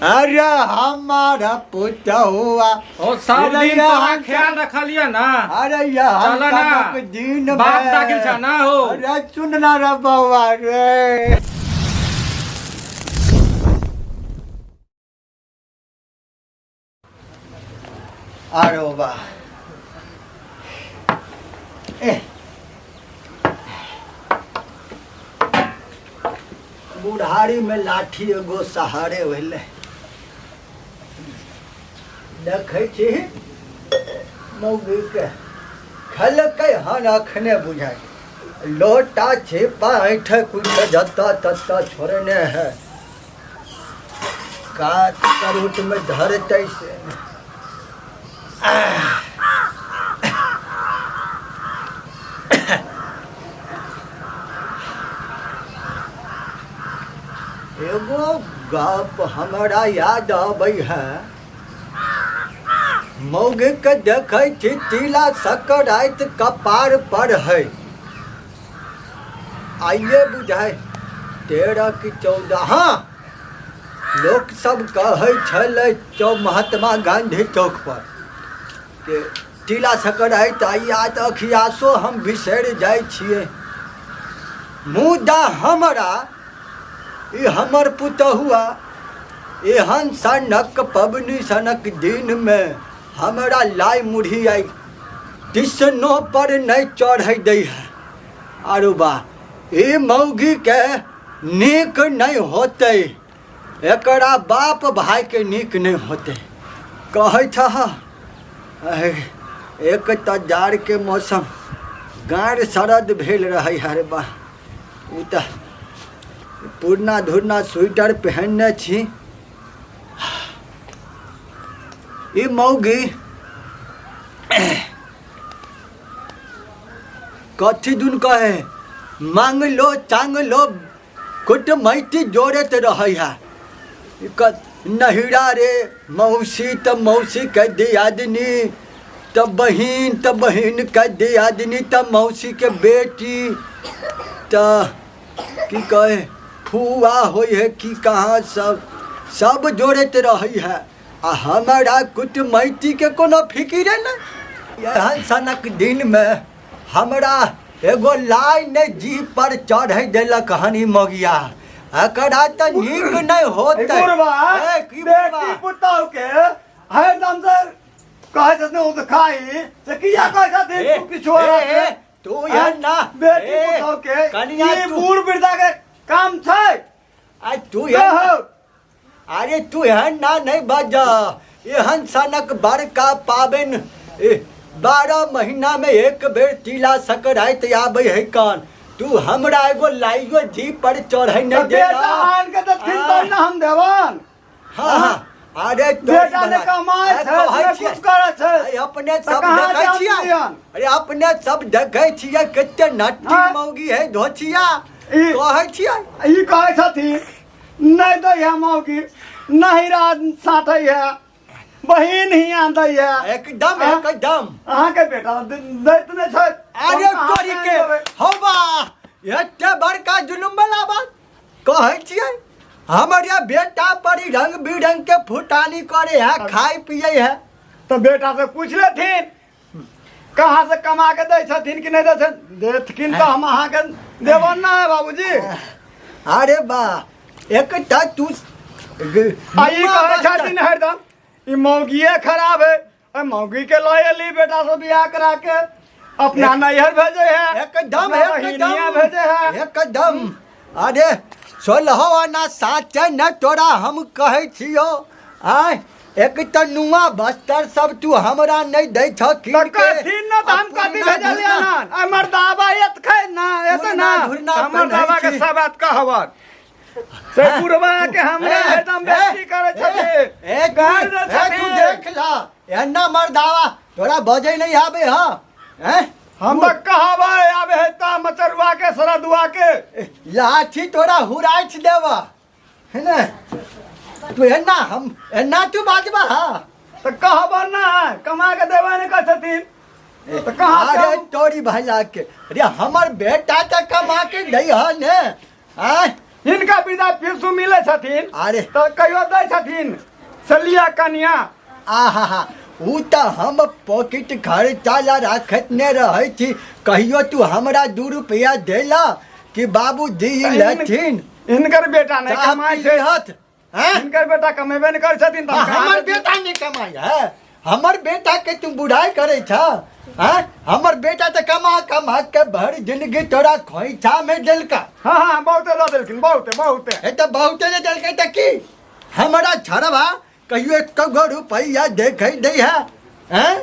अरे हमारा पुतहुआ। ओ सब दिन तोरा ख्याल रखलिए ना। अरे यहाँ चल ना। दिन बाप में। दागिल छ ना हो। अरे सुन ना रे बउआ रे। आरो बा ए बुढ़ारी में लाठी एगो सहारे भेलै। देखै छी मौगीके खेलकै हन अखने बुझाइ लोटा छिपा ऐठे कुठे जतऽ ततऽ छोड़ने है कात करूट में धरतै से नहि। एगो गप हमरा याद अबै है। मौगीके देखै छी तिला सकराइत कपार पर है। आइए बुझाइ 13 कि 14। हाँ, लोक सब कहै छलै चौ महात्मा गांधी चौक पर के तिला सकराइत आइ याद अखियासो हम बिसरि जाइ छियै। मुदा हमरा ई हमर पुतहुआ एहन सनक पबनी सनक दिनमे हमरा लाइ मुढ़ी आइ टिशनो पर नहि चढ़ै दै है। आरो बा ई मौगीके नीक नहि होतै, एकरा बाप भाइके नीक नहि होतै। कहै छह एक तऽ जाड़के मौसम गाँड़ सरद भेल रहै है। रे बा ओ तऽ पुरना धुरना स्वेटर पहिनने छी। ई मौगी कथी दुन कहे मांगलो चांगलो कुटमैती जोड़ैत रहै है। ई नहिरा रे मौसी तऽ मौसी के दियादनी तऽ बहिन तऽ बहिन के दियादनी तऽ मौसी के बेटी तऽ की कहे फुआ होइ है की कहाँ सब सब जोड़ैत रहै है आ हमरा कुटमैती के कोनो फिकिरे नहि। एहन सनक दिनमे हमरा एगो लाइ नहि जीप पर चढ़ै देलक हन ई मगिया। एकरा तऽ नीक नहि होतै। बुढ़वा ए, की बुढ़वा? बेटी पुतहु के हरदम से कहै छथिन ओ तऽ खाई से किया कहै छथिन ए, तू किछु ए, ए, तू एहन ना बेटी ए, पुतहु के कनिया ई तू बूढ़ वृद्धा के काम छै। आ तू एहन कहो। अरे तू एहन ना नहीं बज। एहन सनक बड़का पाबनि 12 महीना में एक बेर तिला सकराइत आबै है कान। तू हमरा एगो लाइयो जीप पर चढ़ै नहीं तऽ बेटा देला। आन के देथिन तब ना हम देवन। हाँ हाँ अरे तोरी बेटा ने बला। कमाइ ए, छै, कहै ने छियै। कुछ करै छै। अरे अपने तऽ सब कहाँ देखै जाम छियै। दियन? अरे अपने सब देखै छियै कते नट्टी हाँ। मौगी है धोछिया। ई- कहै छियै। ई कहै छथिन नहि दै है मौगी नहिरा साटै है बहिन हियाँ दै है। एकदम हाँ? एकदम। अहाँके बेटा दैत नहि छै। अरे हम कहाँ तोरी से के देबै? हौ बा एते बड़का जुलुम वाला बात कहै छियै। हमर ये बेटा पर ई रंग बिरंग के फुटानी करे है खाय पिए है। तऽ बेटा से पूछ लेथिन कहाँ से कमा के दै छथिन कि नहि दै छथिन। देथिन तऽ हम अहाँके देबन ना है बाबूजी। अरे बा एकटा तू आ ई कहै छथिन हरदम ई मौगिए खराब है। अरे मौगी के लऽ एली बेटा से बियाह करा के अपना नैहर भेजे है एकदम अपना बहिनिया एकदम भेजे है एकदम। अरे 16 आना साचे न तोरा हम कहै छियो। आय एक तऽ नुआ बस्तर सब तू हमरा नहि दै छह कीन तऽ के। कहथिन ना तऽ हम आ कथी पुरना भेजलियै धुरना- हन? आ मर्दाबा एत खै ना एत पुरना ना धुरना हमर पहिनै दाबा के छी। सब बात कहबत से हाँ, बुढ़वा के हमरा ए, हरदम ए, बेइज्जती करै छथिन। ए, तू गारि दै ए, तू छथिन। देख ला एना मर्दावा तोरा बजै नहि आबै हँ। हैं? हम तऽ कहबै आबे है तऽ मचरुआ के सरदुआ के लाठी तोरा हुराइछ देबा है ने। तू एना हम एना तू बाजबा हा। तऽ कहबन ना कमा के देबै ने कहै छथिन तऽ कहाँ से अरे हम- तोरी भला के अरे हमर बेटा तऽ कमा के दै ह ने। आँय हिनका वृद्धा पिसु मिलै छथिन। अरे। तऽ कहियो दै छथिन से लिअ कनिया। आहा हा, ऊ तऽ हम पॉकेट खर्चा ला राखैत ने रहै छी। कहियो तू हमरा 2 रुपया देला कि बाबू दी लेथिन? हिनकर बेटा नहि चाह कमाइ पी छै। लिहथ, हैं? हिनकर बेटा कमेबे नहि करै छथिन तऽ हम हमर कहाँ बेटा नहि कमाइ है? हमर बेटा के तू बुढ़ाई करे छ? हैं? हमर बेटा तऽ कमा कमा के भरि जिंदगी तोरा खोइछा में देलका। हाँ हाँ, बहुते दऽ देलखिन, बहुते बहुते। हे तऽ बहुते ने देलकै तऽ की हमरा छड़वा कहियो एक गो रुपैया देखै दै है? हैं?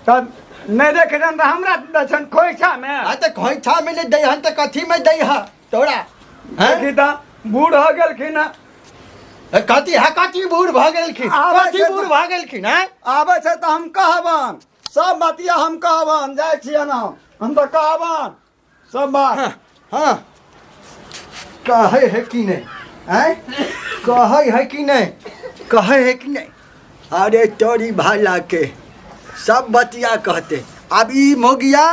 तऽ नहि देखै छनि तऽ हमरा दै छनि खोइछा मे। आ तऽ खोइछा में नहि दै हन तऽ कथी में दै है तोरा? हैं? देखी तऽ बूढ़ हो गेलखिन हँ। ए, कथी है? कथी बूढ़ भऽ गेलखिन? आबै कथी छै बूढ़ भऽ गेलखिन? हैं? आबै छै तऽ हम कहबनि सब बतिया, हम कहबनि, जाइ छियनि हम तऽ कहबनि सब बात। हाँ, हाँ, कहै है कि नहि? आँय, कहै है कि नहि? कहै है कि नहि? अरे तोरी भाला के सब बतिया कहते। आब ई मोगिया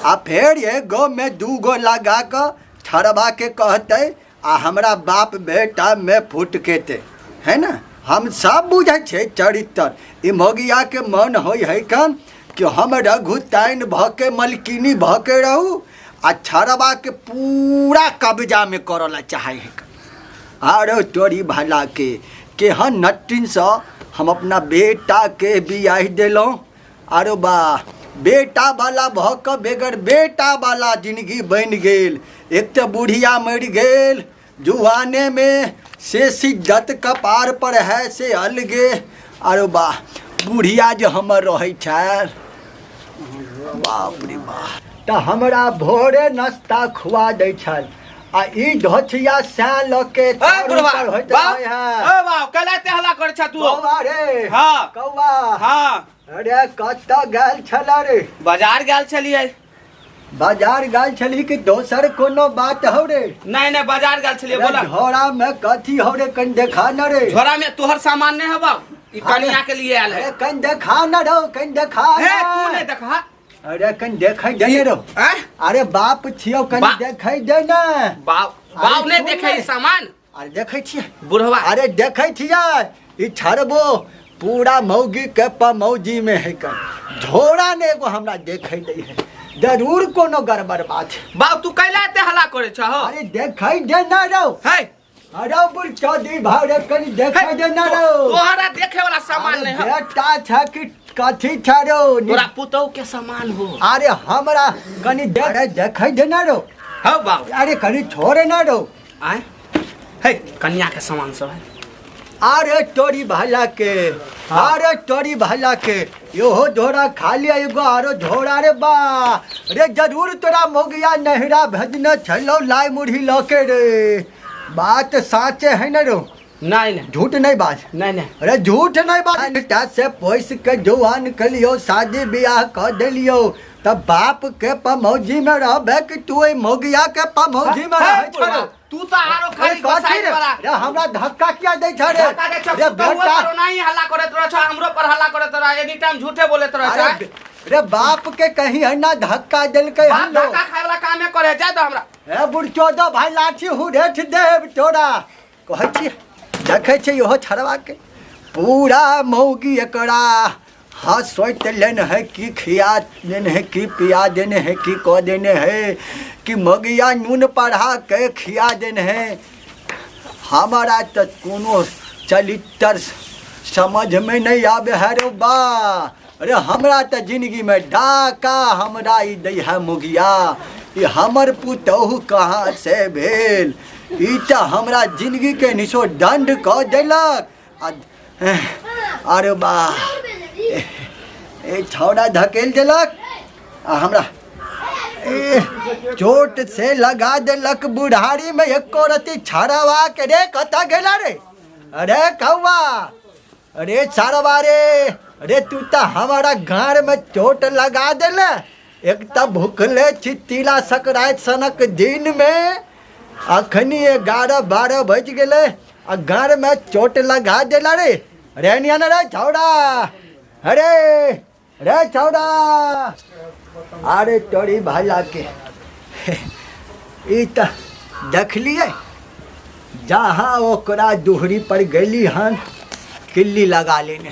आ फेर एगो में 2 गो लगा कऽ छड़बा के कहते आ हमरा बाप बेटा में फूट केते है ना। हम सब बुझै छियै चरित्र। ई मोगिया के मन होइ है कन कि हम रघुताइन भऽ के मलकिनी भऽ के रहू आ छड़बा के पूरा कब्जा में करऽ ला चाहै है। आरो तोरी भला के केहन नट्टिनसँ हम अपना बेटा के बियाह देलहुँ। आरो बा, बेटा वाला भऽ कऽ बेगर बेटा वाला जिंदगी बनि गेल। एक तऽ बुढ़िया मरि गेल जुआने में, से सिद्दत कपार पर है से अलगे। आरो बा, बुढ़िया जे हमर रहै छल, बाप रे बा, तऽ हमरा भोरे नाश्ता खुआ दै छल आ ई धोथिया सैं लऽ के ए बुढ़वा, ऊपर होइत बाप, रहै है। ए बाप, कैला एते हल्ला करै छह तू? कौआ रे। हाँ। कौआ। हाँ। अरे कतऽ गेल छल रे? बाजार गेल छलियै। बाजार गेल छली कि दोसर कोनो बात हौ रे? नहीं नहीं, बाजार गेल छलियै। अरे बोला। झोरा में कथी हौ रे, कनि देखा न रे। झोरा में तोहर सामान नहीं हबा, ई कनिया के लिए आयल है। अरे कनि देखा न रौ, कनि देखा हे, न। तू नहीं देखा। अरे कनि देखै दे ने रौ। हैं? अरे बाप छियौ, कनि देखै दे ने। बाप, अरे बाप नहीं सुन देखे ने। ई सामान। अरे देखै छियै। बुढ़वा। अरे देखै छियै, ई छड़बो पूरा मौगी के पमौजी में है कर। झोरा ने एगो हमरा देखै दै है, जरूर कोनो गड़बड़ बात है। बाप, तू कैला एते हल्ला करै छह? अरे देखै दे ना रौ। हे। अरे बुढ़ चौधरी भाव रे, कनि देखै दे ना रौ। तोहरा देखे वाला सामान अरे नहीं है। बेटा छ कि कथी छ रौ? तोरा पुतहु के सामान हो। अरे हमरा कनि देख, अरे देखै दे ना रौ। हौ बाप। अरे कनि छोड़े ना रौ। आय। हे, कनिया के सामान सब है। अरे तोरी भाला के, अरे तोरी भाला के, योहो झोरा खाली एगो आरो झोरा रे बा। रे जरूर तोरा मोगिया नहिरा भेजने छलौ लाई मुरही लके रे। बात साचे है ना रो? नहीं नहीं। झूठ नहीं बाज। नहीं नहीं। अरे झूठ नहीं बाज। बेटा से पैस के जुआन कलियो शादी ब्याह कर दिलियो तब बाप के पमौजी में रहबे कि तू एहि मोगिया के पमौजी में हे, रहै बुढ़वा, छौ? तू तो आरो अरे खाली कथी गोसाई रे? वाला। रे हमरा धक्का किया दै छ रे? धक्का दै छ, रे तू तो बेटा। हुआ नहीं हल्ला करैत रहै छ, हमरो पर हल्ला करैत रहै, एनी टाइम झूठे बोलैत रहै छ। अरे रे बाप के कहीं है ना धक्का देलकै बाप हन लोग। धक्का खाय वाला कामे करे, जाय दो हमरा। हे बुढ़चोदो भाई, लाठी हुरेठ देब तोरा। कहै छी, देखै छी इहो छड़वा के पूरा मौगी एकरा हँसोइत लेन है कि खिया देने है कि पिया देने है कि कऽ देने है कि मगिया नून पढ़ा के खिया देने है। हमारा तऽ कोनो चरित्र समझ में नहीं आवे है रे बा। अरे हमरा तऽ जिंदगी में डाका हमरा ई दै है मुगिया, ई हमर पुतोहु कहाँ से भेल? ई तऽ हमरा जिंदगी के निशो दंड कऽ देलक। अरे बा, ए छौड़ा धकेल देलक आ हमरा ए चोट से लगा देलक बुढ़ारी में एको रति छड़वा के रे। कतऽ गेला रे? अरे कौआ, अरे छड़वा रे, अरे तू तऽ हमारा गाड़ में चोट लगा देले। एक तऽ भूखले छी तिला सकराइत सनक दिन में, अखनी 11-12 बज गेलै आ गाड़ में चोट लगा देला रे। अरे निया ना रे छौड़ा, अरे रे छौड़ा, अरे तोरी भाला के ई तऽ देखलियै जहाँ ओकरा दुहरी पर गेली हन किल्ली लगा लेने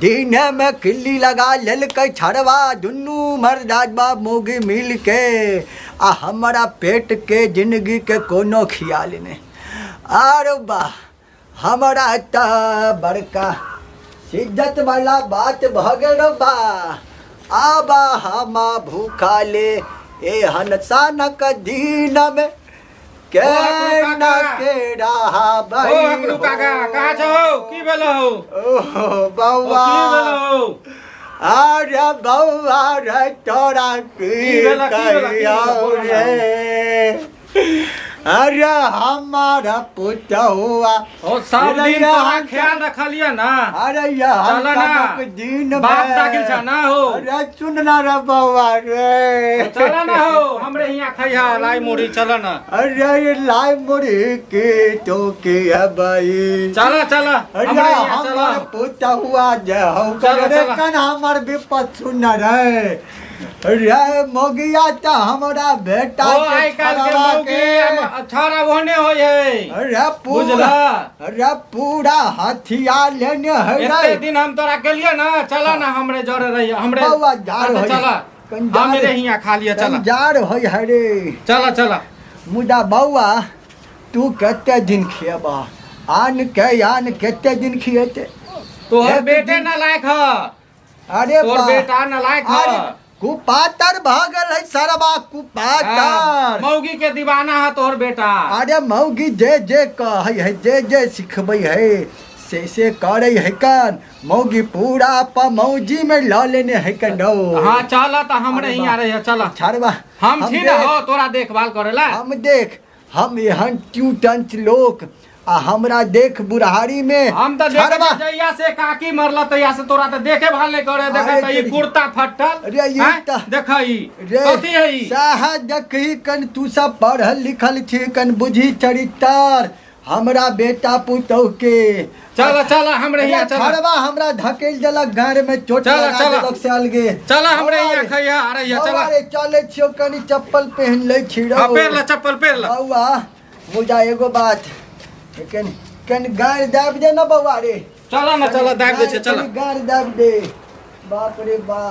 दिने में किल्ली लगा लेलकै छड़वा दुनू मर्दाबा मौगी मिल के आ हमरा पेट के जिंदगी के कोनो खियाल नहि। आर वाह, हमरा तऽ बड़का सिद्धत वाला बात भऽ गेल रौ बा। आबा हमा भूखा ले एहन सानक दिन में के ओ हकरू न काका। के रहा ओ हकरू काका, कहाँ छौ? की भेलो हौ? ओहो ओ बौआ, की भेलो हौ? अरे बौआ रे, तोरा की की भेलो, की भेलो, की भेलो? कहियौ बोलो ना। रे? अरे हमारा पुतहुआ ओ सब अरे दिन तोरा हम ख्याल रखलियै ना। अरे यह चल ना। दिन बाप में। दाखिल छ ना हो। अरे सुन ना रे बौआ रे, चल ना हो, हमरे हियाँ खैहा लाई मुड़ी, चल ना। अरे ये लाई मुड़ी के तो के है भाई। चल चल, अरे हमरे हियाँ चल। हमर पुतहुआ जे हौ चल, रे चल। कन हमर विपत सुन रे रे मोगिया त हमरा बेटा ओ के आइ काल्हि के छड़वा मौगी के छड़ा ओहने होइ है, अरे पूरा बुझला? अरे पूरा हथियार लेने है एते रे। दिन हम तोरा केलिए ना, चल ना हमरे जरे रहिए, हमरे बौआ जार अच्छा, होइ। चल कंजार। हमरे हियाँ खा लिअ, चल। कंजार होइ है रे। चल चल। मुदा बौआ तू कते दिन खिएबा आन के, आन कते दिन खिएते? तोहर एक बेटे दिन- न लायक ह। अरे तोहर बा। बेटा न लायक ह। अरे कुपातर भऽ गेल है सरबा, कुपातर। हाँ, मौगी के दीवाना है तोहर बेटा। अरे मौगी जे जे कहै है, जे जे सिखबै है से से करै है कन। मौगी पूरा पमौजी में लऽ लेने है कन रौ। हाँ चल त हमरे अरे हियाँ बा। रहिए, चल। छड़बा हम छी ना देख- हो तोरा देखभाल करेला। हम देख, हम एहन ट्यूटंच लोक आ हमरा देख बुढ़ारी में। हम त देखे छड़बा। जहिया से काकी मरल तहिया से तोरा त देखे भाल नहीं करे। देखे अरे त ई तेरी- कुर्ता फटल। अरे ई हैं? त- देख ई रे कथी है ई? साह देखही कन, तू सब पढ़ल लिखल छी कन बुझी चरित्र हमरा बेटा पुतोह के। चल चल हमरे हियाँ चल। छड़वा हमरा धकेल देलक घर में चोट चल, लगा चल। देलक से अलगे। चल हमरे हियाँ बौआ रे, खैहा अरे हियाँ चल। बौआ रे, चलै छियौ, कनी चप्पल पहन लै छी रौ। हाँ, पेर ल चप्पल पेर ल। बौआ मुदा एगो बात, कनि कनि गारि दाबि दे न बौआ रे। चल न, चल दाबि दै छै, चल। कनि गारि दाबि दे। बाप रे बा।